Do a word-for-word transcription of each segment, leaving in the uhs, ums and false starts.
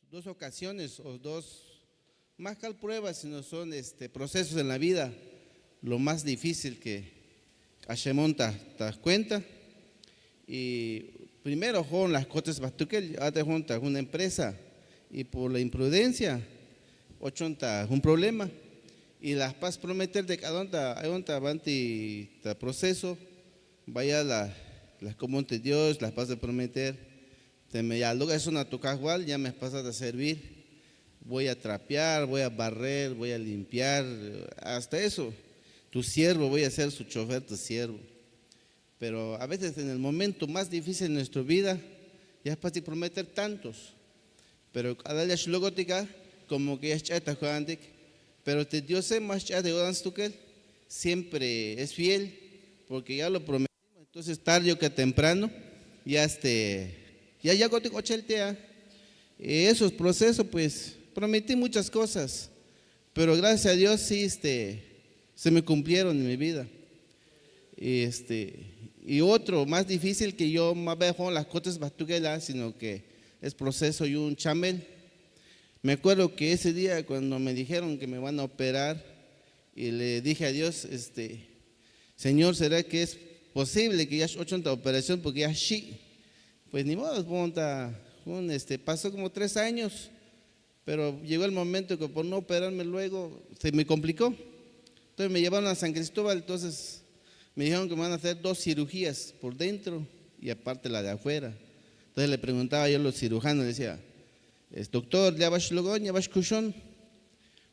Dos ocasiones o dos, ma jkal pruebas, sino son este, procesos en la vida, lo más difícil que k'axemon ta, ta cuenta. Y primero jo'on la jkotes jba jtukel, a'tejon ta jun empresa y por la imprudencia ochon ta jun problema. Y la jpas prometer te k'alon ta, ayon ta banti ta proceso, bayal la, la jk'opon te Dios, la jpas prometer. Teme ya alok'axon a to Kajwal, ya me jpasat a servir. Voy a trapear, voy a barrer, voy a limpiar, hasta eso. Tu siervo, voy a ser su chofer, tu siervo. Pero a veces en el momento más difícil de nuestra vida, ya jpastik prometer tantos. Pero k'alal ya xlokotik a, como que ya xch'ay ta jo'antik. Pero te Diose ma xch'ay ta jo'an stukel, siempre es fiel, porque ya lo prometió. Entonces, tarde o que temprano, ya este, ya yakotik ochel te a. Eh, esos procesos, pues, prometí muchas cosas, pero gracias a Dios, sí, este, se me cumplieron en mi vida. Y este, y otro más difícil que yo ma bejón las cosas batukela, sino que es proceso y un chamel. Me acuerdo que ese día cuando me dijeron que me van a operar, y le dije a Dios, este, Señor, ¿será que es posible que ya ochenta operación porque ya sí? Pues ni modo, ponta, un, este, pasó como tres años, pero llegó el momento que por no operarme luego se me complicó. Entonces me llevaron a San Cristóbal, entonces me dijeron que me van a hacer dos cirugías por dentro y aparte la de afuera. Entonces le preguntaba yo a los cirujanos, le decía, "Es, doctor, ¿ya vas a logoña, vas a cuchón?"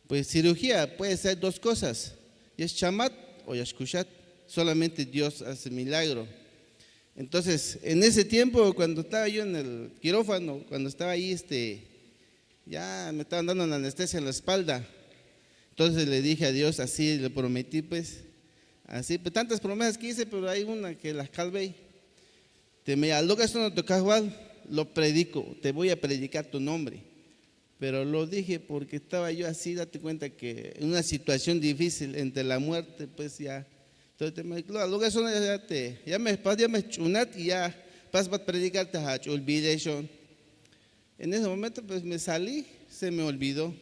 Pues cirugía puede ser dos cosas, ya es chamat o ya es cuchat, solamente Dios hace milagro. Entonces, en ese tiempo, cuando estaba yo en el quirófano, cuando estaba ahí, este, ya me estaban dando la anestesia en la espalda. Entonces le dije a Dios, así le prometí, pues, así, pues tantas promesas que hice, pero hay una que las calvé. Te me alogas en tu cajual, lo predico, te voy a predicar tu nombre. Pero lo dije porque estaba yo así, date cuenta que en una situación difícil entre la muerte, pues ya. Entonces, te me, lo, lo que son, ya, te, ya me, ya me chunat y ya, pas, pas predicarte a chulbileshon. En ese momento, pues me salí, se me olvidó.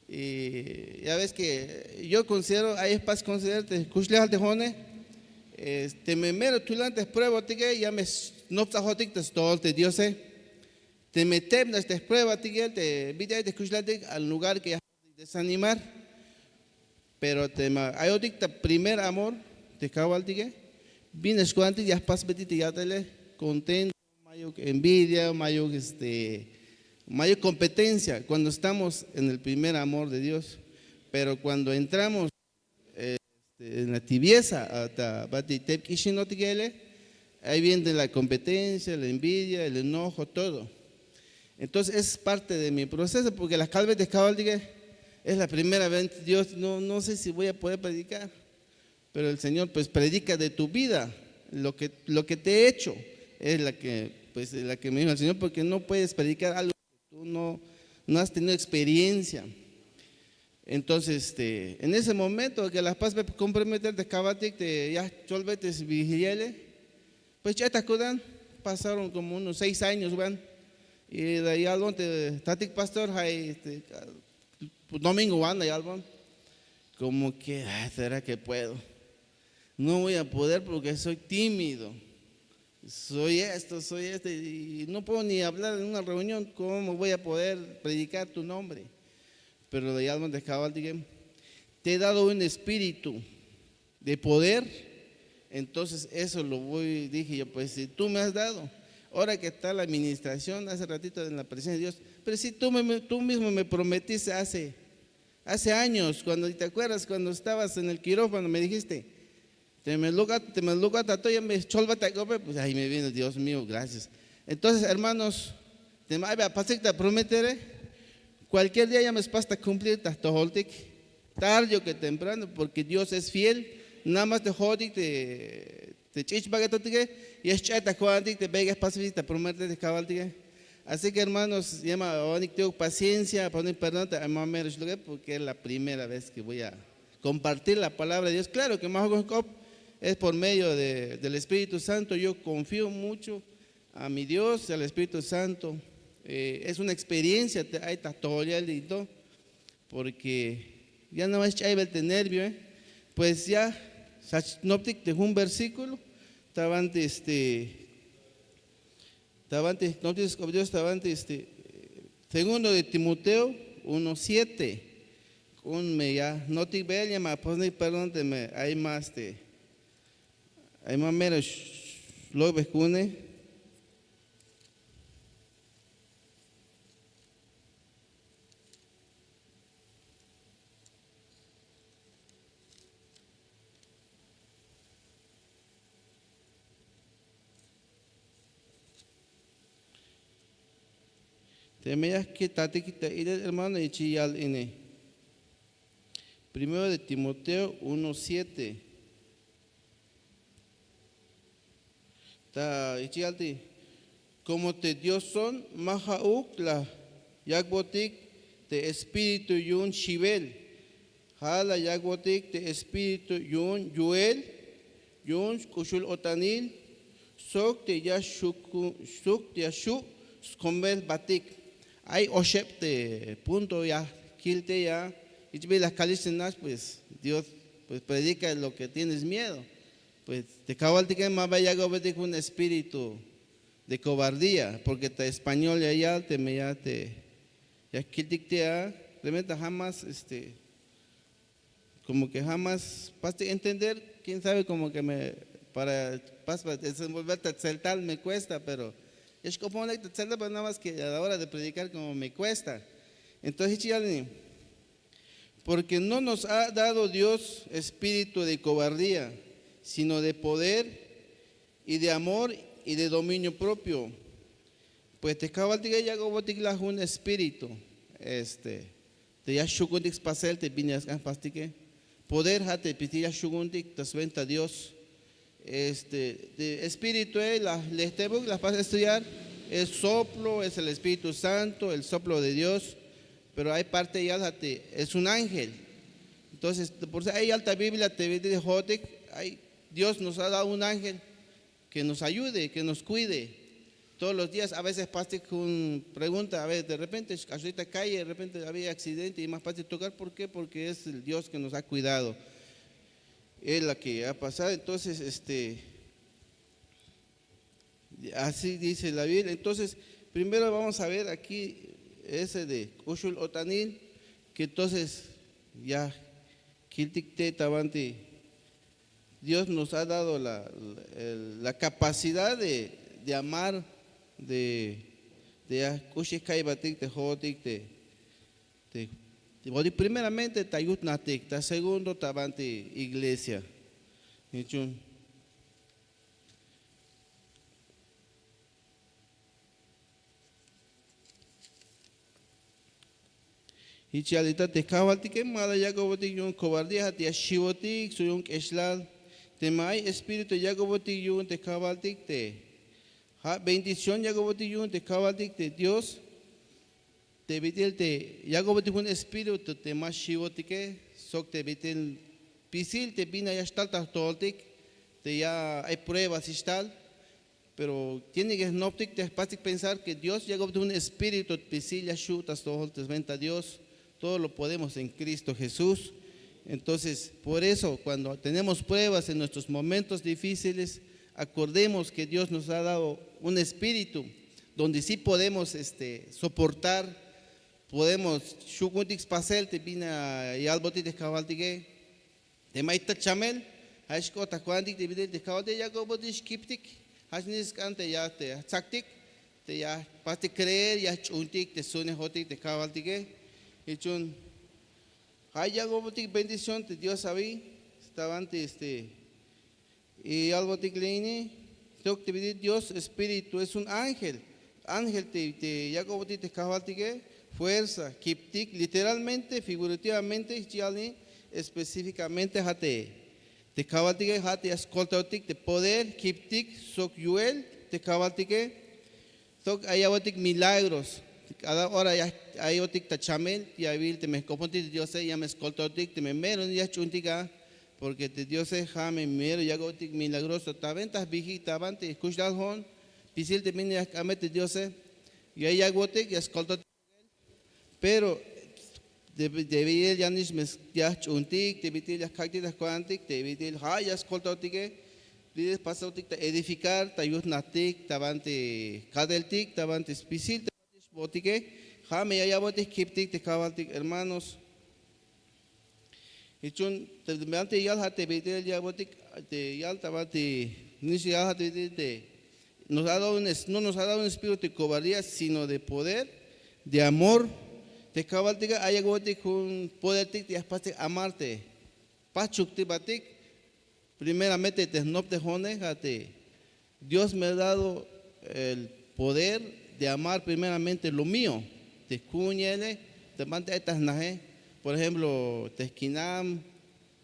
Y ya ves que yo considero, ahí pas considero, te, kuxlejal te jone, este, me mero tulante prueba, te que ya me, no, te stojol te Diose. Te me tebnax te jprueba tik el te bit'il te kuxlal tik al lugar que ya desanimar. Pero te ma ayotik ta primer amor te kawal tike, bin xkuantik ya jpasbetik te yat'ele, contento, mayuk envidia, mayuk este, mayuk competencia cuando estamos en el primer amor de Dios. Pero cuando entramos este, en la tibieza, ata bati teb k'ixinotik ele, ahí viene la competencia, la envidia, el enojo, todo. Entonces es parte de mi proceso, porque la calve de cabal dije, es la primera vez, Dios, no, no sé si voy a poder predicar, pero el Señor, pues predica de tu vida, lo que, lo que te he hecho, es la que, pues, la que me dijo el Señor, porque no puedes predicar algo que tú no, no has tenido experiencia. Entonces, este, en ese momento que la paz me comprometer de kabatik, de ya cholbetes vigiliale, pues ya te acuerdan, pasaron como unos seis años, van. Y de ahí al monte, tatik pastor, ahí, este, domingo, van, ahí al monte. Como que, "Ay, ¿será que puedo? No voy a poder porque soy tímido. Soy esto, soy este, y no puedo ni hablar en una reunión, ¿cómo voy a poder predicar tu nombre?" Pero de alma de cabal, dije, te he dado un espíritu de poder, entonces eso lo voy, dije yo, pues si tú me has dado, ahora que está la administración, hace ratito en la presencia de Dios, pero si tú, me- tú mismo me prometiste hace, hace años, cuando, ¿te acuerdas? Cuando estabas en el quirófano, me dijiste, te me loca, te me loca, tato, ya me cholba, te cope, pues ahí me viene, Dios mío, gracias. Entonces, hermanos, te me, ay, pasik, te prometeré, cualquier día ya me pasta cumplir, ta tojoltik, tarde o que temprano, porque Dios es fiel, nada más te jodik, te, te chich baguetotike, y es chata cuantik, te begas pasik, te prometer, te cabaltike. Así que, hermanos, ya me, paciencia, poner perdón, te, porque es la primera vez que voy a compartir la palabra de Dios. Claro que más es por medio de- del Espíritu Santo. Yo confío mucho a mi Dios, al Espíritu Santo. Eh, es una experiencia te ay ta tojol yal to, porque ya nada más ch'aybel te nervio, eh. Pues ya sach noptik te jun versículo, ta banti este ta banti noptik sk'op Dios, ta banti este segundo de Timoteo uno siete. K'un me ya notik bel ya ma posnik perdón te me ay más te ay ma mero lok'be ku'une. Teme ya jkitatik ta ilel hermano, ichi yal ini. Primero de Timoteo uno siete. Ta ichi yal ti, como te Dios son ma ja'uk la yak'botik te espíritu yu'un xiwel. Ja' la yak'botik te espíritu yu'un yu'el, yu'un k'uxul-o'tanil, sok te ya xu' skomel batik. Ay oxeb te punto ya kilte ya ich'bil la kalix te nax, pues Dios, pues predica lo que tienes miedo. Pues te kajwaltike ma ba yak'obetik jun espíritu de cobardía, porque ta español ya yal teme ya te ya kiltik te a, realmente jamás este como que jamás pastik entender, quién sabe, como que me para pas para desenvolver ta tzeltal me cuesta, pero ya xk'oponek ta tzeltal, pero nada más que a la hora de predicar como me cuesta. Entonces jich yal ini, porque no nos ha dado Dios espíritu de cobardía, sino de poder y de amor y de dominio propio. Pues te kajwaltike yak'obotik la jun espíritu este te ya xjukuntik spasel te bin ya sk'an jpastike. Poder ja' te pisil ya xjukuntik ta swenta Dios. Este te espíritue la jlejtebuk, la jpas estudiar, es soplo, es el Espíritu Santo, el soplo de Dios. Pero ay parte ya ja' te es un ángel. Entonces por eso ay yal ta Biblia te jo'otik, ay, Dios nos ha dado un ángel que nos ayude, que nos cuide. Todos los días a veces pastik jun pregunta, a ver, de repente xk'axotik ta calle, de repente había accidente y ma jpastik tocar. ¿Por qué? Porque es el Dios que nos ha cuidado. Es la que ha pasado. Entonces este así dice la Biblia. Entonces primero vamos a ver aquí ese de k'uxul-o'tanil, que entonces ya kiltik te ta banti Dios nos ha dado la, la capacidad de, de amar, de, de ya k'uxik ka'ybatik te jo'otik te, te, te primeramente ta yutnajtik, ta segundo ta banti iglesia. Jich yu'un. Jich yal ita te kajwaltike ma la yak'obotik yu'un kobardía, ja' te ya xiwotik sok yu'un k'exlal. Teme ay espíritu yak'obotik yu'un te kajwaltik te ja' bendición yak'obotik yu'un te kajwaltik te Dios. Te bit'il te yak'obotik jun espíritu te ma xiwotike sok te bit'il pisil te bin ya xtal ta jtojoltik, te ya ay pruebas xtal. Pero tiene que jnoptik te jpastik pensar que Dios yak'obotik jun espíritu pisil ya xju' ta stojol ta swenta Dios. Todo lo podemos en Cristo Jesús. Entonces por eso cuando tenemos pruebas en nuestros momentos difíciles, acordemos que Dios nos ha dado un espíritu donde sí podemos este soportar, podemos xjukuntik spasel te bin ya yalbotik te kajwaltike. Teme ay ta chamel, ay xk'ot ta ku'untik te bit'il te kajwaltike yak'obotik xkiptik. Jach nix sk'an te ya te jtsaktik, te ya jpastik creer, ya jch'uuntik te su'unejotik te kajwaltike. Jich yu'un ja' yak'obotik bendición te Dios abi. Staban te este y algo tik le ini, sok te bit'il Dios espíritu es un ángel. Ángel te te yak'obotik te kajwaltike fuerza, kiptik literalmente, figurativamente, jich yal ini, específicamente ja' te te kajwaltike ja' te ya skoltaotik te poder, kiptik sok yu'el te kajwaltike. Sok ay yawotik milagros. Cada hora ya ayotik ta chamel, ya awil teme jk'opontik te Diose, ya me skoltaotik teme mero ya jch'uuntik a. Porque te Diose ja' me mero yak'otik milagroso ta venta jbijik ta banti jkuxlal jo'on. Pisil te bin ya jk'ambey te Diose. Ya yak'botik, ya skoltotik. Pero te bit'il ya nix me ya jch'uuntik, te bit'il ya kak'tik ta jko'tantik, te bit'il ja' ya skoltotike. Bit'il pasotik ta edifikar, ta yujnajtik, ta banti kateltik, ta banti spisil, ta banti xbootike. Ja' me ya yak'botik jkiptik te kajwaltik, hermanos. Jich yu'un te banti yal ja' te bit'il yak'botik, te yal ta banti nix yal ja' te bit'il te nos ha dado un es- no nos ha dado un espíritu de cobardía, sino de poder, de amor. Te kajwaltike ay yak'botik jun podertik te ya jpastik amar te pachuk te batik. Primeramente te jnop te jo'one ja' te Dios me ha dado el poder de amar primeramente lo mío. Te ku'un ya'ele te banti ay ta jnaje. Por ejemplo, te jkinam,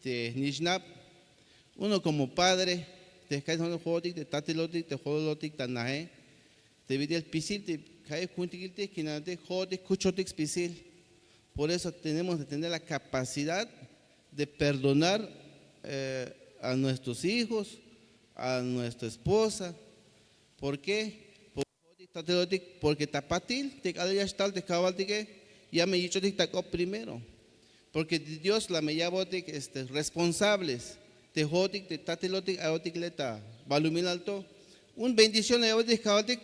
te jnich'nab. Uno como padre te jka'y jo'one jo'otik te tatilotik, te jolotik ta naje. Te bit'il spisil te ka'y ku'untikil te jkinamtik, jo'otik kuchotik spisil. Por eso tenemos que tener la capacidad de perdonar eh, a nuestros hijos, a nuestra esposa. ¿Por qué? Porque jo'otik tatilotik, porque ta patil te k'alal ya xtal te kajwaltike, ya me yich'otik ta k'op primero. Porque Dios la me yak'botik este, responsables te jo'otik te tatilotik ayotik le' ta balumilal to. Un bendición la yak'botik kajwaltik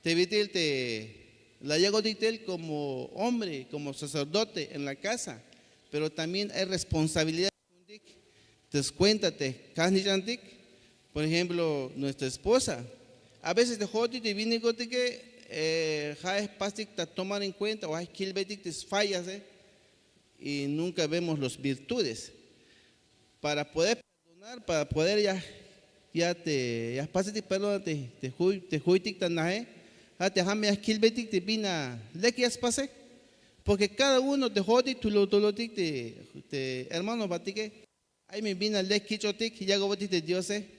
te bit'il te la yak'botik tel como hombre, como sacerdote en la casa, pero también hay responsabilidad te skuenta te kajnich'antik. Por ejemplo, nuestra esposa. A veces te jo'otik te winikotike eh, ja' jpastik ta tomar en cuenta o ja' jkilbetik te sfallase, y nunca vemos los virtudes. Para poder perdonar, para poder ya, ya te, ya jpastik perdón te, te, juy, te juytik ta naje, ja' te ja' me ya jkilbetik te bin a lek ya spase. Porque cada uno te jo'otik tulo tulotik te, te hermano batike, ay me bin a lek kich'otik yak'botik te Diose.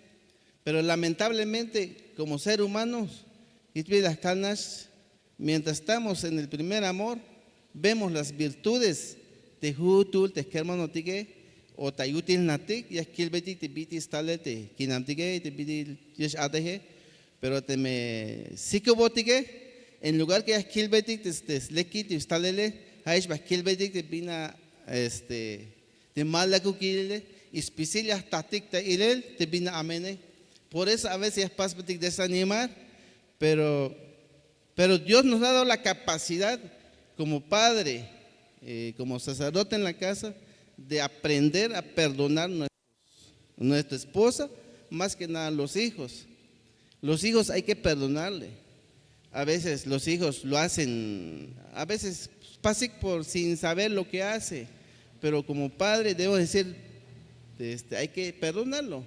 Pero lamentablemente como ser humanos, yitbil la jkal nax, mientras estamos en el primer amor, vemos las virtudes te jujutul te jkermanotike o ta yutil jnatik ya jkilbetik te bit'il stalel te kinamtike, te bit'il ya x-a'teje. Pero teme sikubotike, en lugar que ya jkilbetik te slekil te stalele, ja'ix ba jkilbetik te bin a este, te ma lekukilile, y spisil ya jtatik ta ilel te bin a amene. Por eso a veces ya jpasbetik desanimar. Pero pero Dios nos ha dado la capacidad como padre, eh, como sacerdote en la casa, de aprender a perdonar nuestros- nuestra esposa, más que nada los hijos. Los hijos hay que perdonarle. A veces los hijos lo hacen, a veces pasik por sin saber lo que hace, pero como padre debo decir, este, hay que perdonarlo,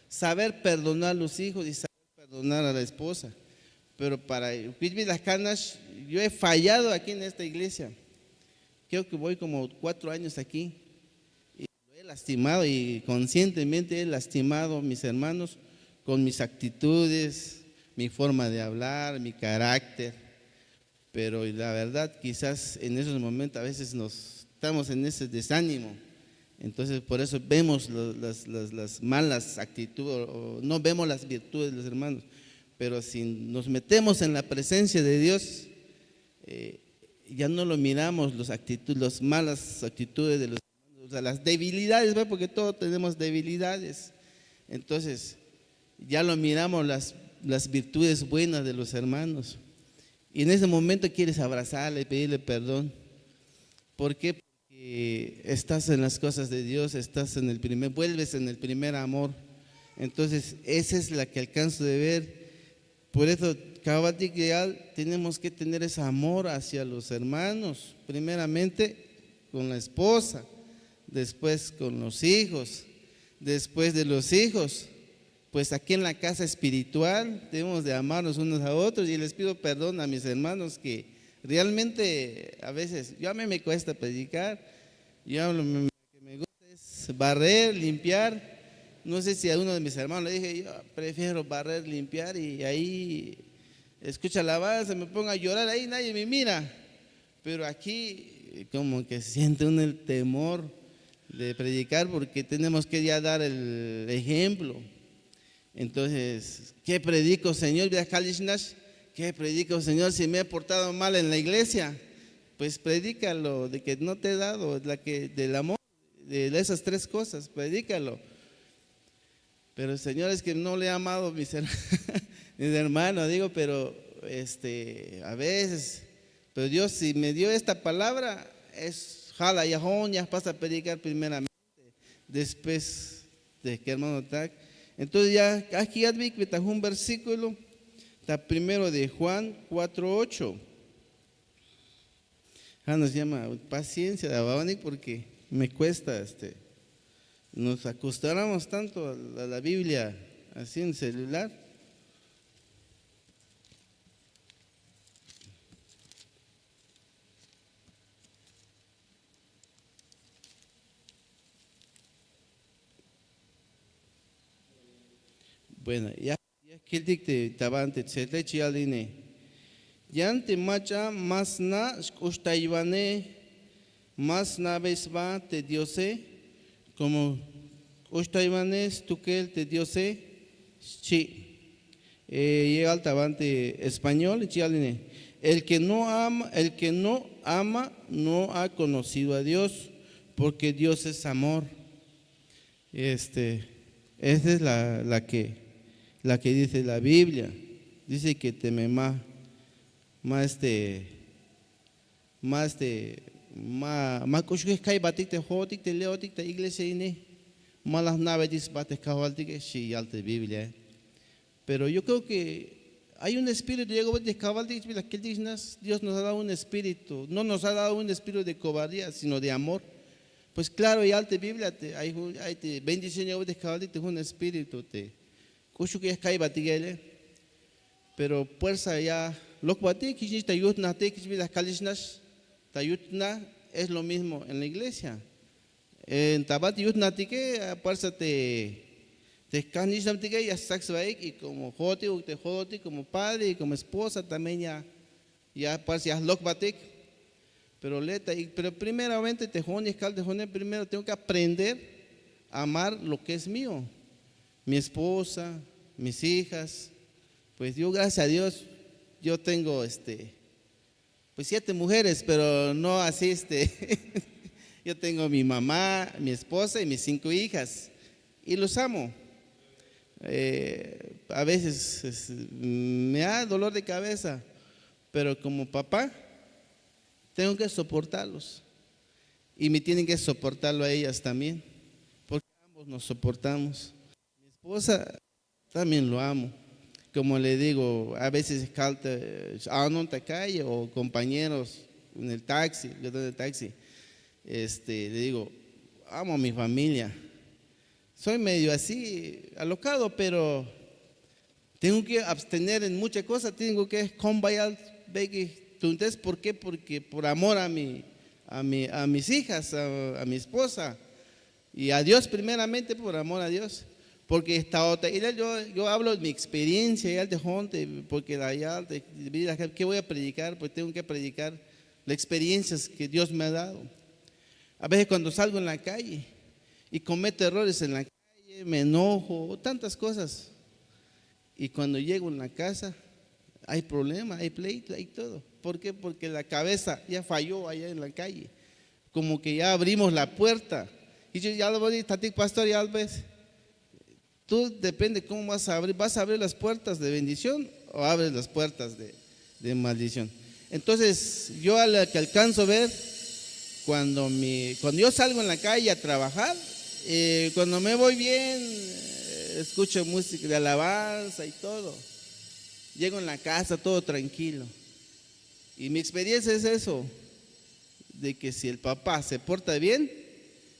saber perdonar a los hijos y saber perdonar a la esposa. Pero para, yo he fallado aquí en esta iglesia. Creo que voy como cuatro años aquí. Y lo he lastimado y conscientemente he lastimado a mis hermanos con mis actitudes, mi forma de hablar, mi carácter. Pero la verdad, quizás en esos momentos a veces nos estamos en ese desánimo. Entonces, por eso vemos las, las malas actitudes, o no vemos las virtudes de los hermanos. Pero si nos metemos en la presencia de Dios, eh, ya no lo miramos, los actitud, las malas actitudes de los hermanos, o sea, las debilidades, ¿verdad? Porque todos tenemos debilidades. Entonces, ya lo miramos las, las virtudes buenas de los hermanos. Y en ese momento quieres abrazarle, pedirle perdón. ¿Por qué? Porque estás en las cosas de Dios, estás en el primer, vuelves en el primer amor. Entonces, esa es la que alcanzo de ver. Por eso, cabal, tenemos que tener ese amor hacia los hermanos, primeramente con la esposa, después con los hijos, después de los hijos, pues aquí en la casa espiritual debemos de amarnos unos a otros. Y les pido perdón a mis hermanos que realmente a veces, yo a mí me cuesta predicar, yo hablo, me, me gusta es barrer, limpiar. No sé si a uno de mis hermanos le dije, yo prefiero barrer, limpiar y ahí escucha alabanza, me pongo a llorar, ahí nadie me mira. Pero aquí como que siente uno el temor de predicar porque tenemos que ya dar el ejemplo. Entonces, ¿qué predico, Señor? Bila kalix nax, ¿Qué predico, Señor, si me he portado mal en la iglesia? Pues predícalo, de que no te he dado, la que, del amor, de esas tres cosas, predícalo. Pero, Señor, es que no le he amado a mis her- mis hermanos, digo, pero este, a veces, pero Dios, si me dio esta palabra, es jala, ya, ya pasa a predicar primeramente, después de que hermano tak. Entonces ya, aquí ya vi que está un versículo, está primero de Juan cuatro ocho. Ah, nos llama paciencia, Dabanik, porque me cuesta, este, nos acostumbramos tanto a la, la Biblia así en celular. Bueno, ya, ya kiltik te ta banti tselte chi yal ini. Yan te mach'a ma sna' xk'uxtaywanej, ma sna'bey sba te Diose, como k'uxtaywanej stukel te Diose, xchi. Eh, ya yal ta banti español, chi yal ini. El que no ama, el que no ama, no ha conocido a Dios, porque Dios es amor. Este, esa es la, la que, la que dice la Biblia. Dice que teme ma, ma este, ma este, ma, ma k'uxuk ya jka'ybatik te jo'otik te le'otik ta iglesia ini. Ma la jna'beytik sba te kajwaltike, xchi yal te Biblia. Pero yo creo que hay un espíritu, ya k'obat te kajwaltik, la kiltik snas, Dios nos ha dado un espíritu, no nos ha dado un espíritu de cobardía, sino de amor. Pues claro, ya yal te Biblia, te, ay, ju- ay, te bendición ya k'obat te kajwaltik, te jun espíritu, te k'uxuk ya jka'ybatik ya yile. Pero fuerza ya lokbatik, jichnix ta yutnajtik, jich bi la kalix nax, ta yutnaj, es lo mismo en la iglesia. En ta banti yutnajtike, a fuerza te, te kajnixnajtike ya stsak sbaik, y como jo'otik, te jo'otik como padre y como esposa también ya, ya fuerza ya jlokbatik. Pero leta, y- pero primeramente te jo'on ya kal te jo'one, primero tengo que aprender a amar lo que es mío, mi esposa, mis hijas. Pues yo, gracias a Dios, yo tengo este, pues siete mujeres, pero no así, este, yo tengo mi mamá, mi esposa y mis cinco hijas, y los amo. Eh, a veces es- me da dolor de cabeza, pero como papá tengo que soportarlos y me tienen que soportarlo a ellas también, porque ambos nos soportamos. Mi esposa también lo amo. Como le digo, a veces kalta, ah, no, en la calle o compañeros en el taxi, yo en el taxi, este, le digo, amo a mi familia. Soy medio así, alocado, pero tengo que abstener en muchas cosas, tengo que combayar, ve que tuntes, ¿por qué? Porque por amor a mi, a mi, a mis hijas, a, a mi esposa, y a Dios primeramente, por amor a Dios. Porque esta otra, y yo, yo hablo de mi experiencia, ya de Honte, porque la, ya de vida, ¿qué voy a predicar? Pues tengo que predicar las experiencias que Dios me ha dado. A veces cuando salgo en la calle y cometo errores en la calle, me enojo, tantas cosas. Y cuando llego en la casa, hay problema, hay pleito, hay todo. ¿Por qué? Porque la cabeza ya falló allá en la calle. Como que ya abrimos la puerta. Y yo ya lo voy a decir, Tatik Pastor, ya ves. Tú depende cómo vas a abrir. ¿Vas a abrir las puertas de bendición o abres las puertas de, de maldición? Entonces, yo a lo que alcanzo a ver, cuando, mi, cuando yo salgo en la calle a trabajar, eh, cuando me voy bien, eh, escucho música de alabanza y todo. Llego en la casa todo tranquilo. Y mi experiencia es eso, de que si el papá se porta bien,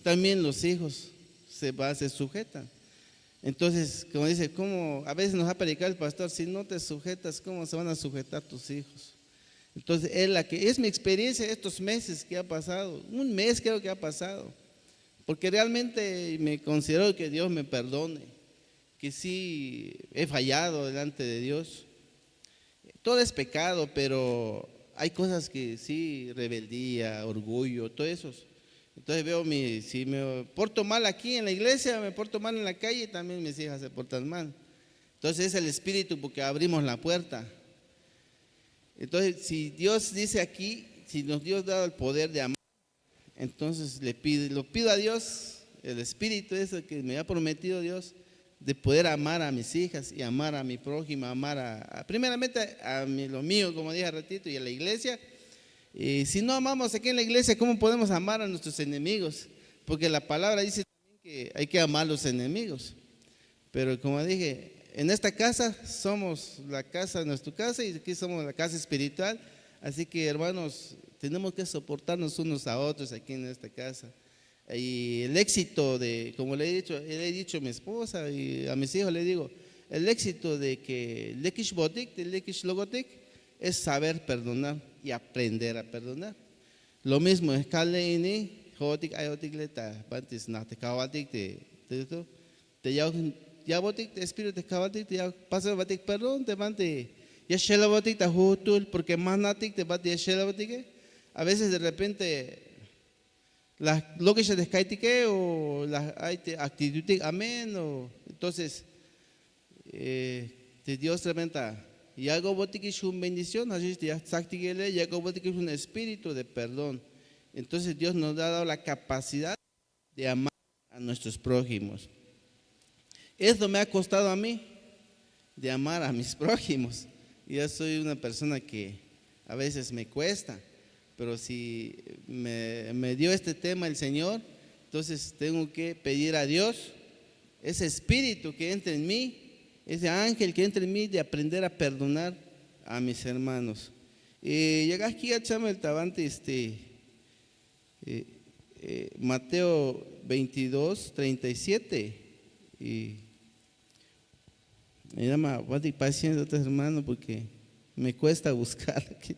también los hijos se, va, se sujetan. Entonces, como dice, como a veces nos ha predicado el pastor, si no te sujetas, ¿cómo se van a sujetar tus hijos? Entonces, es la que es mi experiencia estos meses que ha pasado, un mes creo que ha pasado, porque realmente me considero que Dios me perdone, que sí he fallado delante de Dios. Todo es pecado, pero hay cosas que sí, rebeldía, orgullo, todo eso. Entonces veo, mi, si me porto mal aquí en la iglesia, me porto mal en la calle, también mis hijas se portan mal. Entonces es el espíritu porque abrimos la puerta. Entonces, si Dios dice aquí, si nos Dios da el poder de amar, entonces le pido, lo pido a Dios, el Espíritu ese que me ha prometido Dios, de poder amar a mis hijas y amar a mi prójimo, amar a, a- primeramente a mi, lo mío, como dije al ratito, y a la iglesia. Y si no amamos aquí en la iglesia, ¿cómo podemos amar a nuestros enemigos? Porque la palabra dice que hay que amar a los enemigos. Pero como dije, en esta casa somos la casa, nuestra casa, y aquí somos la casa espiritual. Así que, hermanos, tenemos que soportarnos unos a otros aquí en esta casa. Y el éxito de, como le he dicho, le he dicho a mi esposa y a mis hijos, le digo, el éxito de que lekish botik, de lekish logotik, es saber perdonar y aprender a perdonar. Lo mismo, es kale ini, jotik, ayotik le ta, banti snak te kawaltik te, te, te, te ya, ya botik te espíritu te kawaltik, te ya pasa batik perdón, te banti ya shela botik ta jutul, porque manatik te banti ya shela botik. A veces de repente, la, lo que se descaitike o la, ay, te actitud, amén, o, entonces, eh, te Dios tremenda, ya go botik es un bendición, así te ya saktikele, ya go botik es un espíritu de perdón. Entonces Dios nos ha dado la capacidad de amar a nuestros prójimos. Esto me ha costado a mí de amar a mis prójimos. Yo soy una persona que a veces me cuesta, pero si me, me dio este tema el Señor, entonces tengo que pedir a Dios ese espíritu que entre en mí, ese ángel que entre en mí de aprender a perdonar a mis hermanos. Y llega aquí a Chamel Tabante, este, eh, eh, Mateo veintidós, treinta y siete. Y me llama, voy a tener paciencia, otros hermanos, porque me cuesta buscar aquí.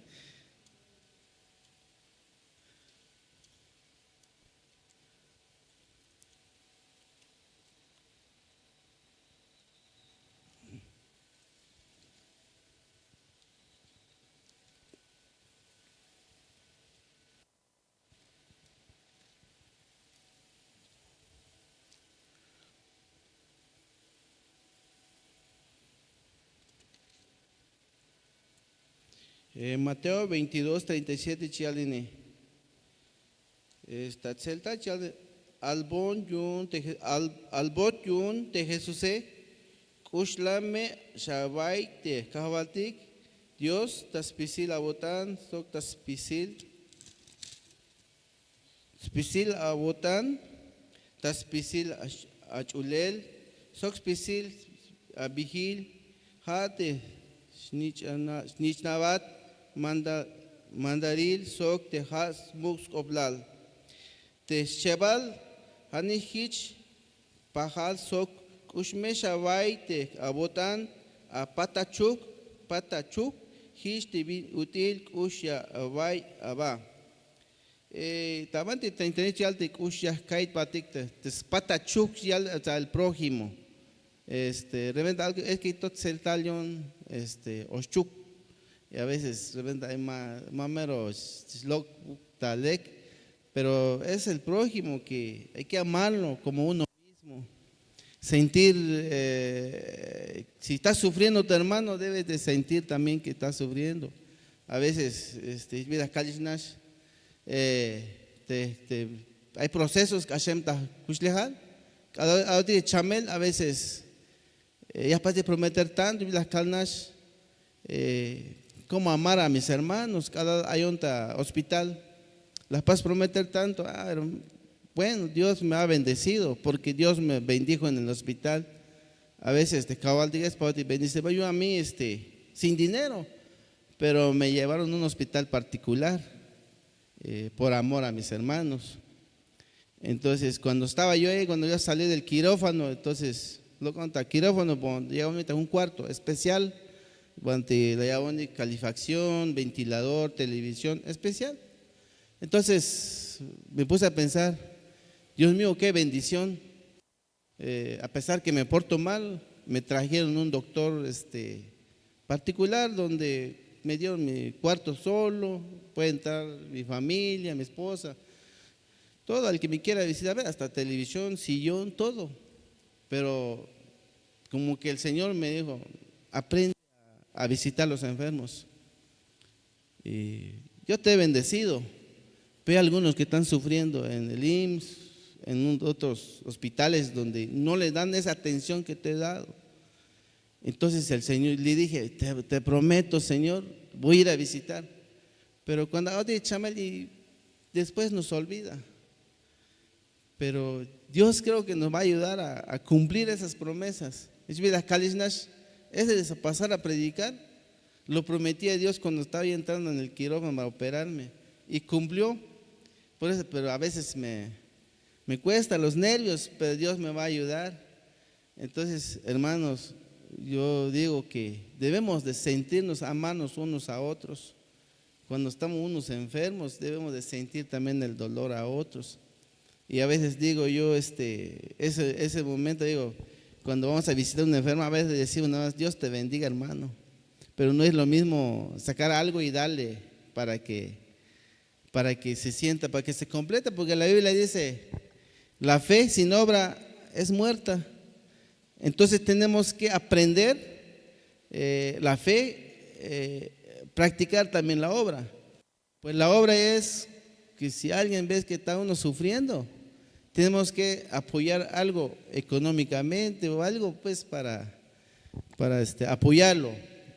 Eh, Mateo veintidós, treinta y siete, chialini. Esta tselta chial, albon yun te Je-, al-, albot yun te Jesuse, k'uxlame xaway te Kajwaltik Dios ta spisil awo'tan sok ta spisil spisil awo'tan, ta spisil ach-, ach'ulel, sok spisil abijil, ja' te snich'ana-, snich'nabat manda-, mandaril sok te ja' smuk' sk'oplal. Te schebal ja'nix jich pajal sok k'uxme xaway te awo'tan apatachuk, patachuk, jich te bin ut'il k'ux ya away aba. Eh, ta banti treinta y tres yal te k'ux ya jka'yt batik te, te spatachuk yal ta el prójimo. Este, repente algo, es que to tseltal yu'un, este, oxchuk. Y a veces, repente ay ma, ma mero ch-, chlok ta lek, pero es el prójimo que hay que amarlo como uno mismo. Sentir, eh, si está sufriendo tu hermano, debes de sentir también que está sufriendo. A veces, este, mira, kalix nax, eh, te, te, hay procesos k'axem ta kuxlejal. K'alal, k'alal te chamel, a veces, eh, ya jpas te prometer tanto, mira, kal nax, eh, cómo amar a mis hermanos, k'alal ayon ta hospital. La jpas prometer tanto, ah, herm-, bueno, Dios me ha bendecido, porque Dios me bendijo en el hospital. A veces, te kawaltik es para bendice, yo a mí, este, sin dinero, pero me llevaron a un hospital particular, eh, por amor a mis hermanos. Entonces, cuando estaba yo ahí, cuando yo salí del quirófano, entonces, lo conta quirófano, bon, ya un cuarto especial, donde la llaman de calefacción, ventilador, televisión especial. Entonces, me puse a pensar, Dios mío, qué bendición. Eh, a pesar que me porto mal, me trajeron un doctor, este, particular donde me dieron mi cuarto solo, puede entrar mi familia, mi esposa, todo el que me quiera visitar, ve, hasta televisión, sillón, todo. Pero como que el Señor me dijo, aprende a visitar los enfermos. Y yo te he bendecido. Ve algunos que están sufriendo en el ims, en un- otros hospitales donde no le dan esa atención que te he dado. Entonces el Señor, le dije, te, te prometo, Señor, voy a ir a visitar. Pero cuando ahora chamel y después nos olvida. Pero Dios creo que nos va a ayudar a, a cumplir esas promesas. Es vida, Kalishnash, ese de pasar a predicar, lo prometí a Dios cuando estaba ahí entrando en el quirófano para operarme. Y cumplió. Por eso, pero a veces me, me cuesta los nervios, pero Dios me va a ayudar. Entonces, hermanos, yo digo que debemos de sentirnos, amarnos unos a otros. Cuando estamos unos enfermos, debemos de sentir también el dolor a otros. Y a veces digo yo, este, ese, ese momento, digo, cuando vamos a visitar a un enfermo, a veces decimos nada más, "Dios te bendiga, hermano". Pero no es lo mismo sacar algo y darle para que, para que se sienta, para que se complete, porque la Biblia dice, "La fe sin obra es muerta". Entonces tenemos que aprender, eh, la fe, eh, practicar también la obra. Pues la obra es que si alguien ve que está uno sufriendo, tenemos que apoyar algo económicamente o algo, pues, para, para este, apoyarlo.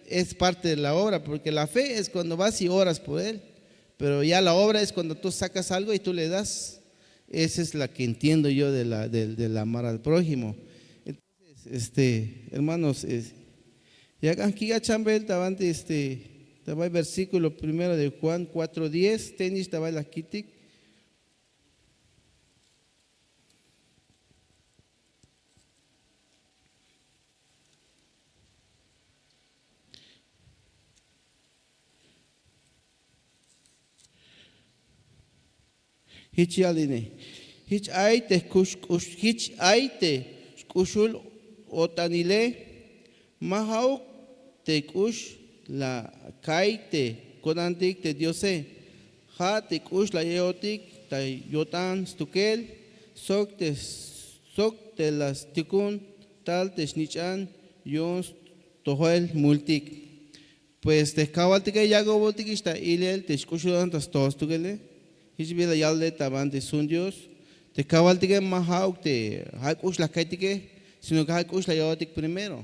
Es parte de la obra, porque la fe es cuando vas y oras por él, pero ya la obra es cuando tú sacas algo y tú le das. Esa es la que entiendo yo de la, del, del amar al prójimo. Este, hermanos, es, ya aquí ya chambel, ta banti, este, ta bay versículo primero de Juan cuatro diez, tenix ta bay la kitik. Jich yal ini, jich ay te jk'ux, jich ay te xk'uxul o'tanile, ma ja'uk te k'ux la ka'y te ko'tantik te Diose, ja' te k'ux la ya'yotik ta yo'tan stukel, sok te, sok te la stikun tal te snich'an yu'un stojol multik. Pues te jkajwaltike yak'oj voltikix ta ilel te xk'uxulan ta stojol stukele. Jich bila yalbe ta banti sjun Dios, te jkajwaltike ma ja'uk te ja' k'ux la ka'ytike, sino que ja' k'ux la ya'yotik primero.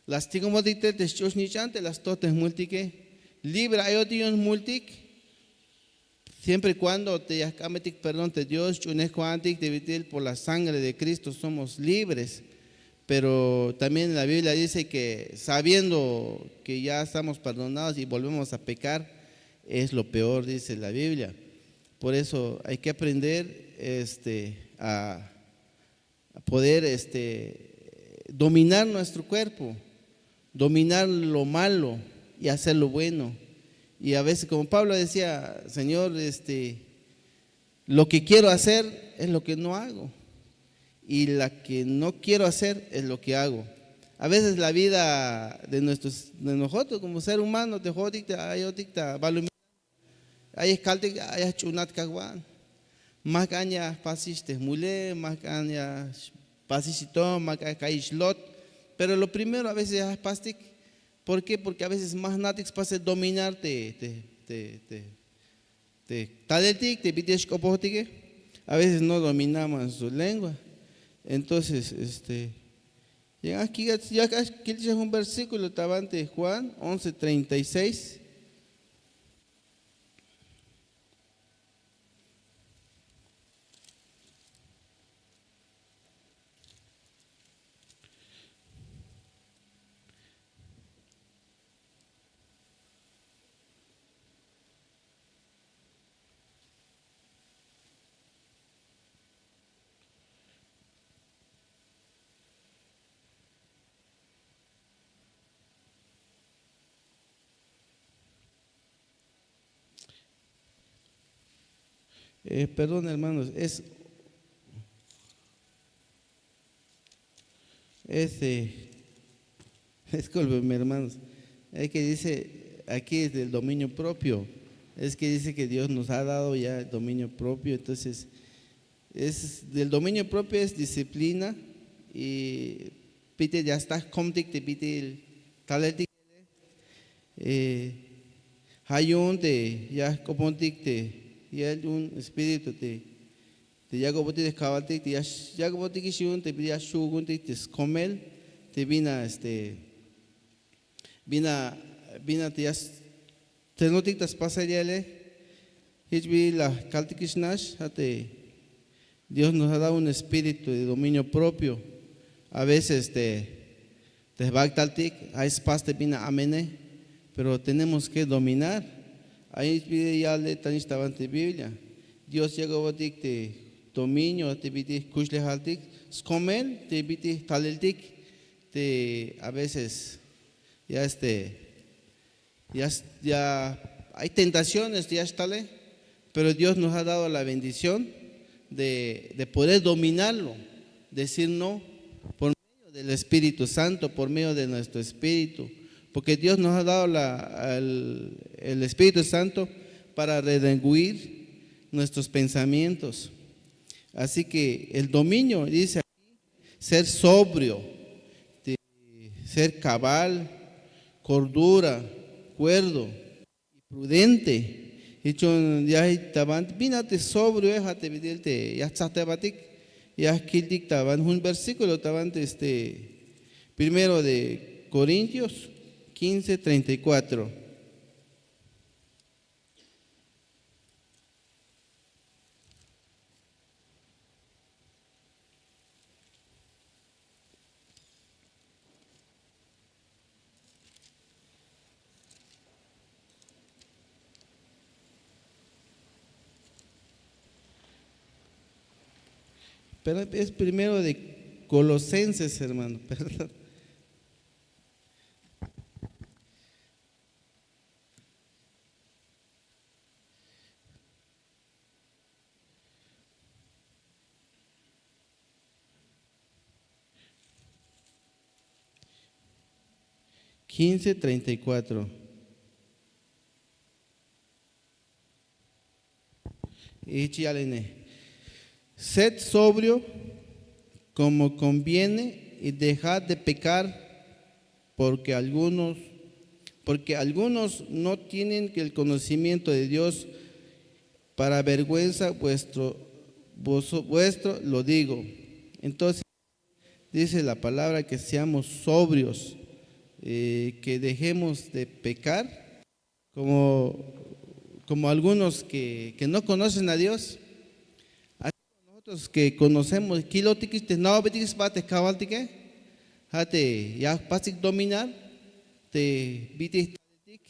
La stikun voltik tel te xch'ul snich'an te la stoj te jmultike. Libre ayotik yu'un jmultik. Siempre y cuando te ya jk'ambetik perdón te Dios, ch'unej ku'untik te bit'il, por la sangre de Cristo somos libres. Pero también la Biblia dice que sabiendo que ya estamos perdonados y volvemos a pecar, es lo peor, dice la Biblia. Por eso hay que aprender, este, a a poder, este, dominar nuestro cuerpo, dominar lo malo y hacer lo bueno. Y a veces, como Pablo decía, "Señor, este, lo que quiero hacer es lo que no hago, y la que no quiero hacer es lo que hago". A veces la vida de nuestros, de nosotros como ser humano, te jodik, te ayotik, te balum Ay kaltik, ay jch'uunat Kajwal. Ma jk'an ya jpasix te jmule, ma jk'an ya jpasix to, ma jk'an ka'yix lot. Pero lo primero a veces ya jpastik. ¿Por qué? Porque a veces ma jna'tik spasel dominar te, te, te, te, te taleltik, te bit'il xk'opojtike. A veces no dominamos su lengua. Entonces, este, ya, ya kiltik jun versículo ta banti Juan once treinta y seis. Eh, perdón, hermanos, es, es, eh, discúlpenme, hermanos, es que dice, aquí es del dominio propio, es que dice que Dios nos ha dado ya el dominio propio, entonces, es, del dominio propio es disciplina, y pite ya está, comtic te pite el talel Eh, Ja' yu'un te ya jk'opontik te yel yu'un espíritu te, te yak'obotik te jkabaltik te ya yak'obotikix yu'un te ya xju'ukuntik te skomel te bin a este bin a bin a te ya s- tsenotik ta spasel yele. Jich bi la kaltikix nax ja' te Dios nos ha dado un espíritu de dominio propio. A veces te te jbak'taltik ay spas te bin a amene, pero tenemos que dominar. Ay jich bi ya yal ta nix ta banti Biblia. Dios yak'obotik te dominio te bit'il jkuxlejaltik skomel te bit'il jtaleltik te a veces ya este ya, ya hay tentaciones ya xtale, pero Dios nos ha dado la bendición de, de poder dominarlo, decir no por medio del Espíritu Santo, por medio de nuestro espíritu, porque Dios nos ha dado la, el, el Espíritu Santo para redarguir nuestros pensamientos. Así que el dominio dice ser sobrio, de ser cabal, cordura, cuerdo y prudente. Jich yu'un ya ta banti bin a te sobrio ja' te bit'il te ya jtsajtaybatik ya jkiltik ta banti jun versículo ta banti este primero de Corintios quince treinta y cuatro. Pero es primero de Colosenses, hermano, perdón. Quince treinta y cuatro. Jich ya yal ine. Sed sobrio como conviene y dejad de pecar, porque algunos, porque algunos no tienen el conocimiento de Dios, para vergüenza vuestro, vuestro lo digo. Entonces, dice la palabra que seamos sobrios, eh, que dejemos de pecar, como, como algunos que, que no conocen a Dios. Así como nosotros que conocemos, kilotikix te jna'obetikix sba te jkabaltike, ja' te ya jpastik dominar te bit'il jtaleltik.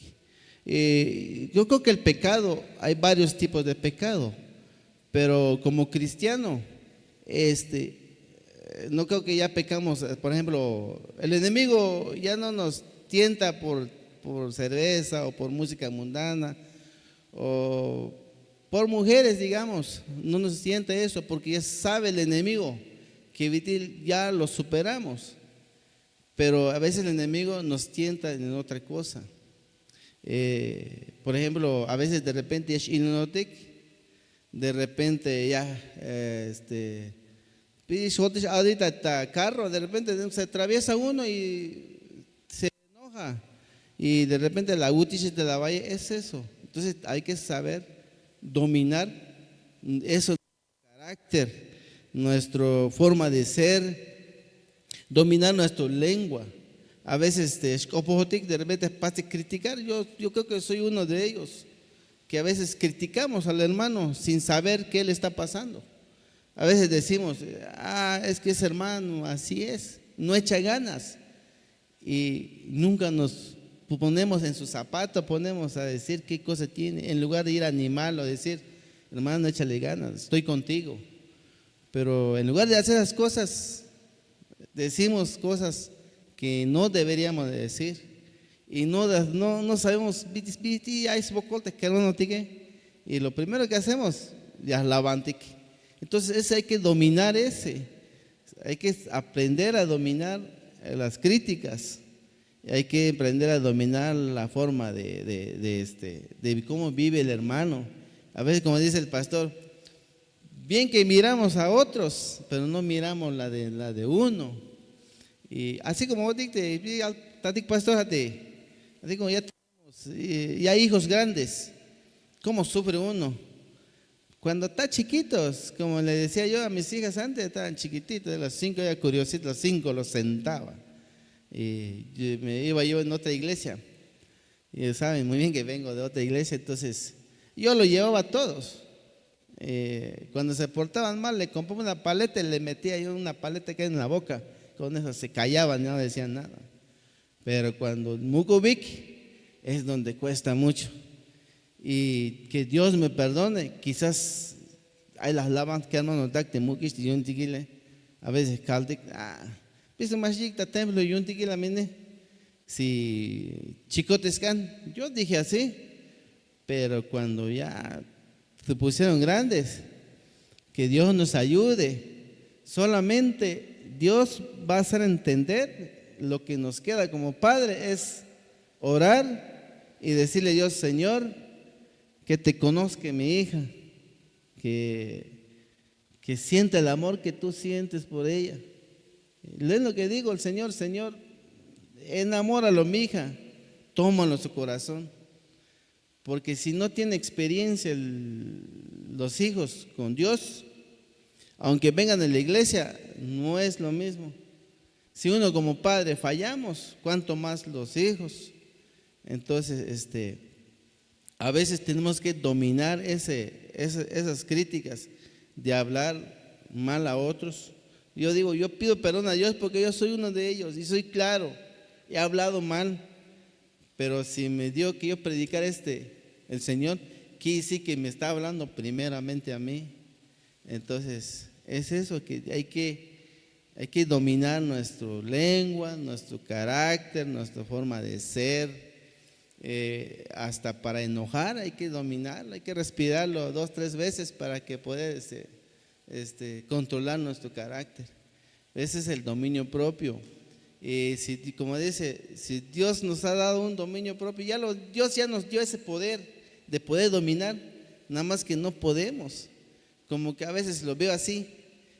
Eh, yo creo que el pecado, hay varios tipos de pecado. Pero como cristiano, este, eh, no creo que ya pecamos. Eh, por ejemplo, el enemigo ya no nos tienta por, por cerveza o por música mundana o por mujeres, digamos. No nos tienta eso porque ya sabe el enemigo que bit'il ya lo superamos. Pero a veces el enemigo nos tienta en otra cosa. Eh, por ejemplo, a veces de repente ya x-ininotik, de repente ya, eh, este, pix jotix a'dita ta carro, de repente se atraviesa uno y se enoja. Y de repente la utix de la valle es eso. Entonces hay que saber dominar eso. Carácter, nuestra forma de ser, dominar nuestra lengua. A veces te xk'opojotik, de repente jpastik criticar. Yo, yo creo que soy uno de ellos, que a veces criticamos al hermano sin saber qué le está pasando. A veces decimos, ah, es que ese hermano así es, no echa ganas. Y nunca nos ponemos en su zapato, ponemos a decir qué cosa tiene, en lugar de ir a animarlo, decir, hermano, échale ganas, estoy contigo. Pero en lugar de hacer esas cosas, decimos cosas que no deberíamos de decir. Y no, no, no sabemos, biti, biti, ay, sbokol te kermanotik. Y lo primero que hacemos, ya lavantik. Entonces, ese hay que dominar ese. Hay que aprender a dominar, eh, las críticas. Hay que aprender a dominar la forma de, de, de, este, de cómo vive el hermano. A veces, como dice el pastor, bien que miramos a otros, pero no miramos la de, la de uno. Y así como vos dices, ya, tatik pastor, así como ya tenemos y ya hijos grandes, ¿cómo sufre uno? Cuando está chiquitos, como le decía yo a mis hijas antes, estaban chiquititos, de los cinco ya curiosito, los cinco los sentaba. Y yo- me iba yo en otra iglesia. Y saben muy bien que vengo de otra iglesia, entonces yo lo llevaba a todos. Eh, cuando se portaban mal, le compraba una paleta y le metía yo una paleta que en la boca. Con eso se callaban, no decían nada. Pero cuando muk'ubik es donde cuesta mucho. Y que Dios me perdone, quizás ay la jlaban que hermano tak te muk'ix te yu'un tikile. A veces kaltik, ah, pisa max yik ta templo yu'un tikil a mine. Si chikotes kan, yo dije así, pero cuando ya se pusieron grandes, que Dios nos ayude. Solamente Dios va a hacer entender. Lo que nos queda como padre es orar y decirle a Dios, Señor, que te conozca mi hija, que, que sienta el amor que tú sientes por ella. Es lo que digo, el Señor, Señor, enamóralo, mi hija, tómalo en su corazón. Porque si no tiene experiencia el- los hijos con Dios, aunque vengan de la iglesia, no es lo mismo. Si uno como padre fallamos, cuánto más los hijos. Entonces, este, a veces tenemos que dominar ese, ese- esas críticas de hablar mal a otros. Yo digo, yo pido perdón a Dios porque yo soy uno de ellos y soy claro, he hablado mal. Pero si me dio que yo predicar este, el Señor, quiere decir que me está hablando primeramente a mí. Entonces, es eso que hay que, hay que dominar nuestra lengua, nuestro carácter, nuestra forma de ser, eh, hasta para enojar hay que dominarlo, hay que respirarlo dos, tres veces para que pueda, este, este, controlar nuestro carácter. Ese es el dominio propio. Y si, como dice, si Dios nos ha dado un dominio propio, ya lo, Dios ya nos dio ese poder de poder dominar, nada más que no podemos. Como que a veces lo veo así.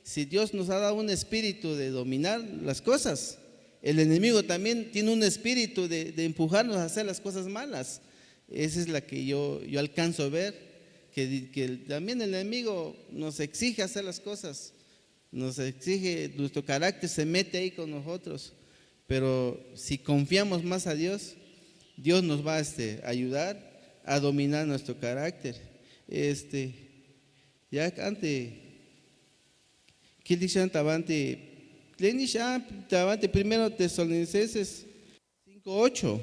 Si Dios nos ha dado un espíritu de dominar las cosas, el enemigo también tiene un espíritu de, de empujarnos a hacer las cosas malas. Esa es la que yo, yo alcanzo a ver, que, que el- también el enemigo nos exige hacer las cosas, nos exige, nuestro carácter se mete ahí con nosotros. Pero si confiamos más a Dios, Dios nos va a este, ayudar a dominar nuestro carácter. Este, ya antes, ¿qué dice Tabanti? Leni ya Tabanti primero Tesalonicenses cinco ocho.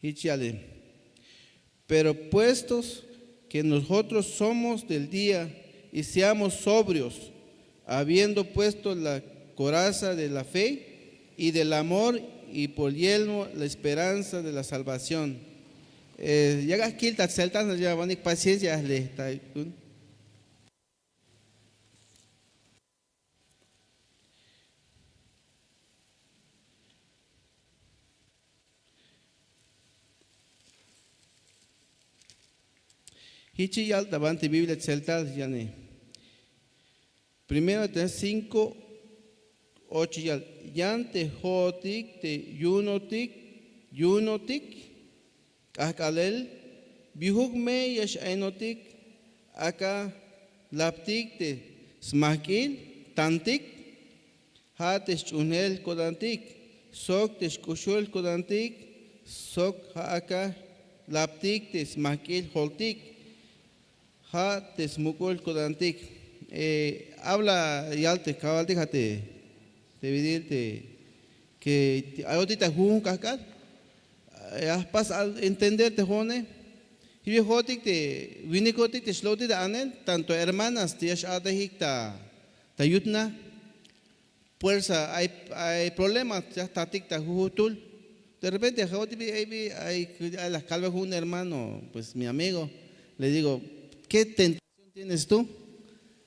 Hich yale. Pero puestos que nosotros somos del día y seamos sobrios, habiendo puesto la coraza de la fe y del amor y por yelmo la esperanza de la salvación. Eh, ya kil ta tseltal ya vanik paciencia le ta. Hichi yal ta banti Biblia tseltal yane. Primero te cinco ocho yal. Yan te jo'otik te yu'unotik, yu'unotik k'ajk'alel, bijuk me ya x-ainotik, aka laptik te smajk'il tantik, ja' te xch'uunjel ko'tantik, sok te xk'uxul ko'tantik, sok ja' aka laptik te smajk'il joltik, ja' te smuk'ul ko'tantik. Eh, habla yal te kajwaltik ja' te, te vidil te, que ayotik ta jujun kajk'al. Eh, ya jpas al entender te jo'one. Jibe jo'otik te winikotik te xlo'tik ta anel, tanto hermanas te ya x-a'tejik ta, ta yutna. Fuerza, ay, ay problema, ya jtatik ta jujun jtul. De repente, jo'otik bi, ay, bi, ay, ay la kalbe jun hermano, pues mi amigo, le digo, ¿qué tentación tienes tú?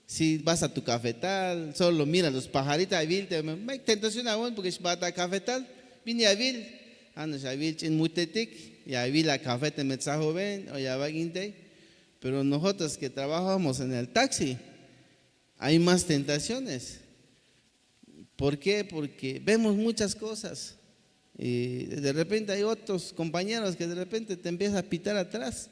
Si vas a tu cafetal, solo mira los pajaritos, awil te, me, me tentación aún, porque va a cafetal, vine a vil, ana awil ch'in mutetik, ya awil a café te me tzajoben, o ya va inte. Pero nosotros que trabajamos en el taxi, hay más tentaciones. ¿Por qué? Porque vemos muchas cosas. Y de repente hay otros compañeros que de repente te empieza a pitar atrás.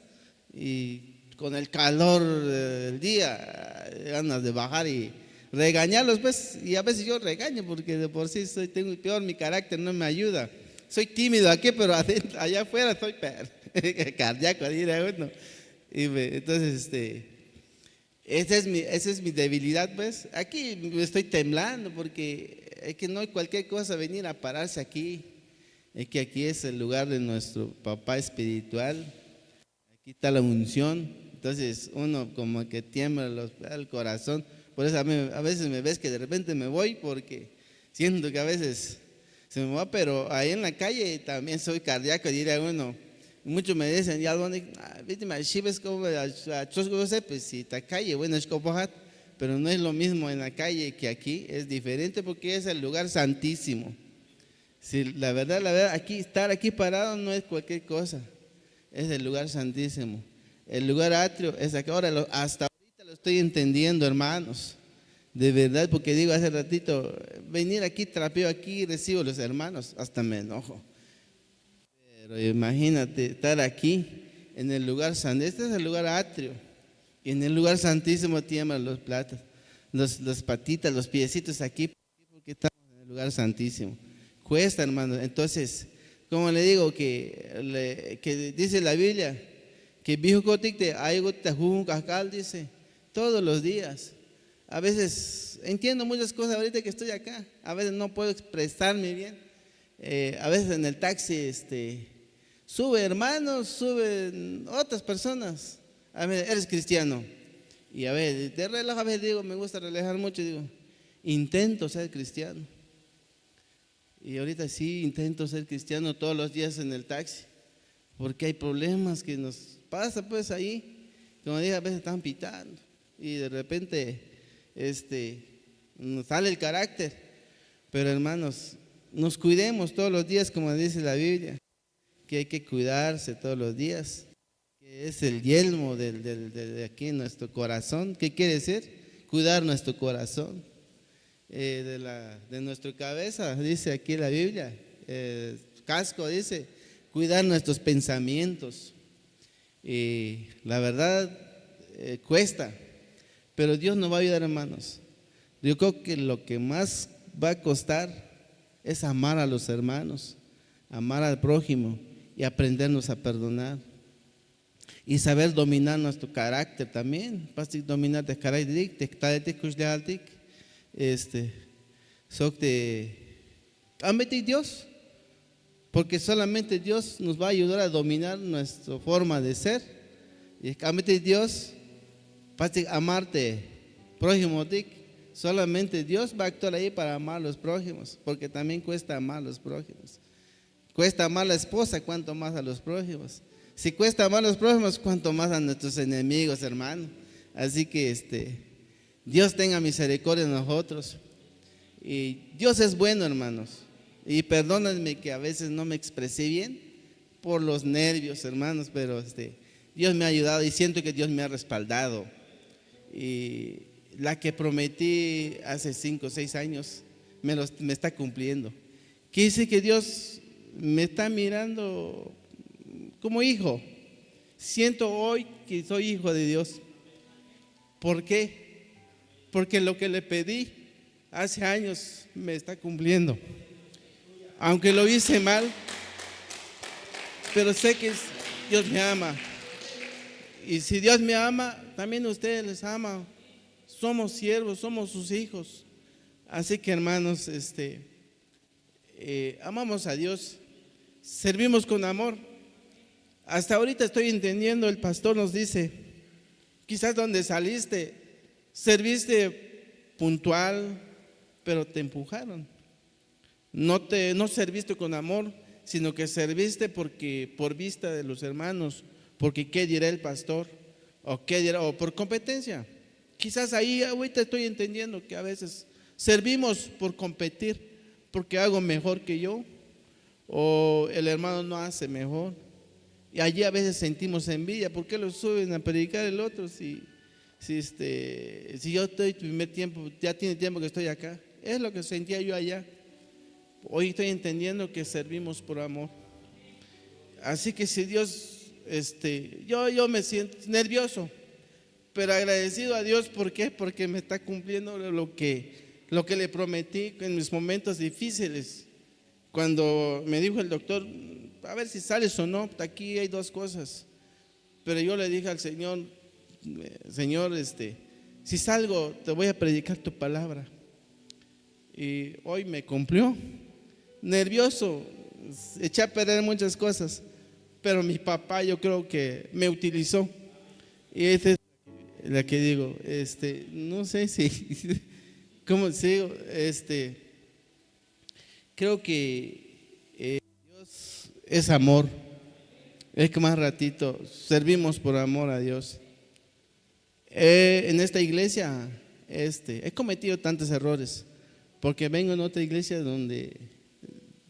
Y con el calor del día, ganas de bajar y regañarlos, pues. Y a veces yo regaño porque de por sí soy, tengo peor mi carácter, no me ayuda. Soy tímido aquí, pero adentro, allá afuera soy per-, cardíaco, dirá uno. Y me- entonces, este, esa es mi, esa es mi debilidad, pues. Aquí me estoy temblando porque es que no hay cualquier cosa venir a pararse aquí. Es que aquí es el lugar de nuestro papá espiritual. Aquí está la unción. Entonces uno como que tiembla los- el corazón. Por eso a mí a veces me ves que de repente me voy porque siento que a veces se me va, pero ahí en la calle también soy cardíaco, diría uno. Muchos me dicen, ya, ¿dónde? Ah, viste, me chives como a, a chos cosas, pues si está calle, bueno, es copohat, pero no es lo mismo en la calle que aquí, es diferente porque es el lugar santísimo. Si la verdad, la verdad, aquí, estar aquí parado no es cualquier cosa, es el lugar santísimo. El lugar atrio es aquí. Ahora, lo- hasta ahorita lo estoy entendiendo, hermanos. De verdad, porque digo hace ratito, venir aquí, trapeo aquí, recibo a los hermanos, hasta me enojo. Pero imagínate estar aquí, en el lugar santo. Este es el lugar atrio. Y en el lugar santísimo tiemblan los platos, los, los patitas, los piecitos aquí, porque estamos en el lugar santísimo. Cuesta, hermanos. Entonces, como le digo, que, le- que dice la Biblia, que viejo cotic te ay, te jun, dice, todos los días. A veces entiendo muchas cosas ahorita que estoy acá. A veces no puedo expresarme bien. Eh, a veces en el taxi, este, sube hermanos, suben otras personas. A ver, ¿eres cristiano? Y a ver, de relajo a veces digo, me gusta relajar mucho, digo, intento ser cristiano. Y ahorita sí intento ser cristiano todos los días en el taxi, porque hay problemas que nos pasa pues ahí. Como dije, a veces están pitando y de repente, este, nos sale el carácter. Pero hermanos, nos cuidemos todos los días, como dice la Biblia, que hay que cuidarse todos los días, que es el yelmo del, del- de, de aquí en nuestro corazón. ¿Qué quiere decir? Cuidar nuestro corazón. Eh, de, la, de nuestra cabeza, dice aquí la Biblia, eh, casco, dice, cuidar nuestros pensamientos. Y la verdad, eh, cuesta, pero Dios nos va a ayudar, hermanos. Yo creo que lo que más va a costar es amar a los hermanos, amar al prójimo y aprendernos a perdonar. Y saber dominar nuestro carácter también. Pastik dominar te carácter, te, te, te, este, sok te, K'ambetik Dios, porque solamente Dios nos va a ayudar a dominar nuestra forma de ser. Y k'ambetik Dios, pastik amarte prójimo tik, solamente Dios va a actuar ahí para amar a los prójimos, porque también cuesta amar a los prójimos. Cuesta amar a la esposa, cuanto más a los prójimos. Si cuesta amar a los prójimos, cuanto más a nuestros enemigos, hermano. Así que este, Dios tenga misericordia de nosotros. Y Dios es bueno, hermanos. Y perdónenme que a veces no me expresé bien por los nervios, hermanos, pero este, Dios me ha ayudado y siento que Dios me ha respaldado. Y la que prometí hace cinco o seis años, me, los- me está cumpliendo. Quiere decir que Dios me está mirando como hijo. Siento hoy que soy hijo de Dios. ¿Por qué? Porque lo que le pedí hace años me está cumpliendo. Aunque lo hice mal, pero sé que es- Dios me ama. Y si Dios me ama, también ustedes les ama. Somos siervos, somos sus hijos. Así que, hermanos, este, eh, amamos a Dios, servimos con amor. Hasta ahorita estoy entendiendo, el pastor nos dice, quizás donde saliste, serviste puntual, pero te empujaron. No te, no serviste con amor, sino que serviste porque, por vista de los hermanos, porque qué dirá el pastor, O qué dirá, o por competencia. Quizás ahí ahorita estoy entendiendo que a veces servimos por competir, porque hago mejor que yo, o el hermano no hace mejor. Y allí a veces sentimos envidia. ¿Por qué lo suben a predicar el otro si, si, este, si yo estoy primer tiempo, ya tiene tiempo que estoy acá? Es lo que sentía yo allá. Hoy estoy entendiendo que servimos por amor. Así que si Dios, este, yo, yo me siento nervioso, pero agradecido a Dios. ¿Por qué? Porque me está cumpliendo lo que, lo que le prometí en mis momentos difíciles. Cuando me dijo el doctor: "A ver si sales o no, aquí hay dos cosas". Pero yo le dije al Señor: "Eh, Señor, este, si salgo, te voy a predicar tu palabra". Y hoy me cumplió. Nervioso, eché a perder muchas cosas, pero mi papá, yo creo que me utilizó. Y esta es la que digo, este, no sé si, ¿cómo sigo? Este, creo que, eh, Dios es amor. Es que más ratito servimos por amor a Dios. Eh, en esta iglesia, este, he cometido tantos errores, porque vengo en otra iglesia donde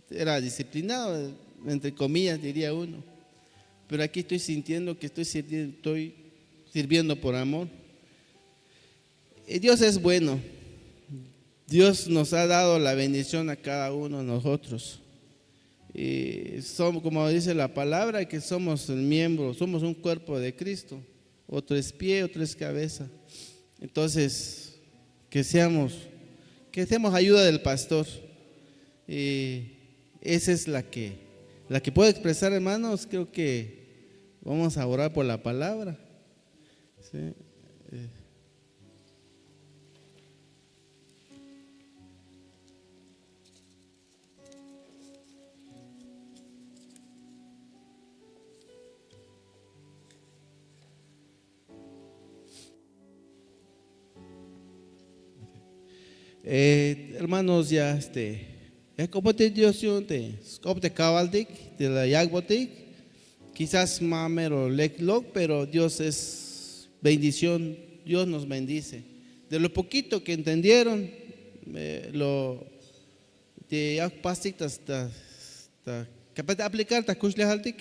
era disciplinado, entre comillas, diría uno. Pero aquí estoy sintiendo que estoy sirvi-, estoy sirviendo por amor. Y Dios es bueno. Dios nos ha dado la bendición a cada uno de nosotros. Y somos, como dice la palabra, que somos el miembro, somos un cuerpo de Cristo. Otro es pie, otro es cabeza. Entonces, que seamos, que seamos ayuda del pastor. Y esa es la que, la que puedo expresar, hermanos. Creo que vamos a orar por la palabra. Sí. Eh. Eh, hermanos, ya, este, ya k'opoj te Dios yu'un te sk'op te kajwaltik te la yak'botik. Quizás ma mero lek lok, pero Dios es bendición, Dios nos bendice. De lo poquito que entendieron, eh, lo, te ya pastik ta, ta, ta, kapaz te aplicar ta kuxlejaltik.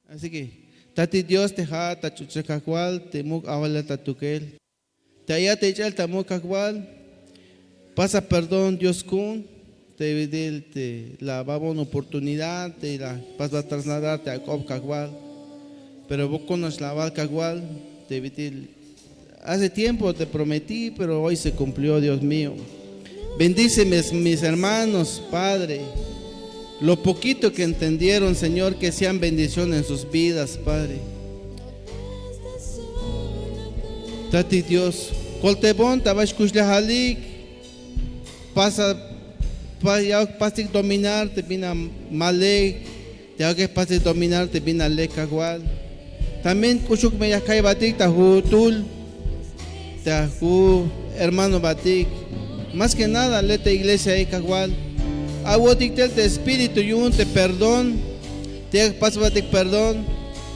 Así que, Tatik Dios, te ja'at ta ch'uch'el Kajwal, te muk' ajwalel ta tukel. Te ayat te ich'el ta muk' Kajwal, pasa perdón Dios ku'un, te bit'il te la a'bon oportunidad te la pasbat trasladar te ak'op Kajwal. Pero wokon nax la awal Kajwal, te bit'il hace tiempo te prometí, pero hoy se cumplió, Dios mío. Bendice mis, mis hermanos, Padre. Lo poquito que entendieron, Señor, que sean bendición en sus vidas, Padre. Tatik Dios, koltebon ta ba xkuxlejalik, pasa, pa, ya pastik dominar te bin a ma lek, te ya pastik dominar te bin a lek Kajwal. También k'uxuk me ya ka'ybatik ta ju'utul, ta ju' hermanobatik. Más que nada le' te iglesia ay Kajwal. Awo'tik tel te espíritu yu'un te perdón, te ya pasbatik perdón,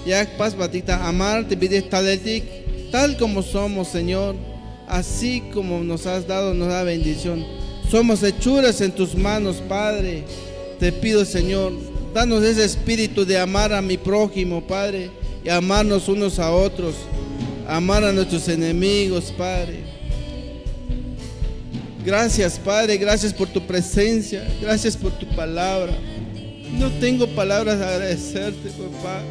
ya pasbatik ta amar te bit'il taleltik, tal como somos, Señor. Así como nos has dado, nos da bendición. Somos hechuras en tus manos, Padre. Te pido, Señor, danos ese espíritu de amar a mi prójimo, Padre, y amarnos unos a otros, amar a nuestros enemigos, Padre. Gracias, Padre, gracias por tu presencia, gracias por tu palabra. No tengo palabras de agradecerte, papá.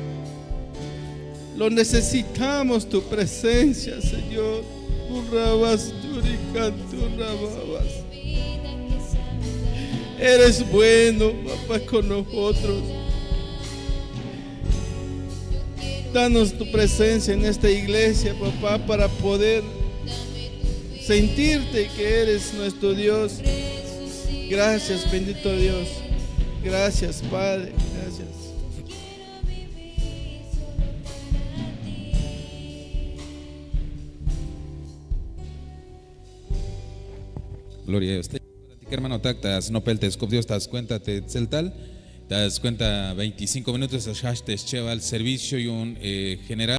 Lo necesitamos tu presencia, Señor. Urabas, yurikan, urababas. Eres bueno, papá, con nosotros. Danos tu presencia en esta iglesia, papá, para poder sentirte que eres nuestro Dios. Gracias, bendito Dios. Gracias, Padre. Gracias. Gloria a Dios. Hermanotak, ta snopel te sk'op Dios ta skuenta te tseltal, ta skuenta veinticinco minutos ta xjajch te schebal servicio yu'un, eh, general.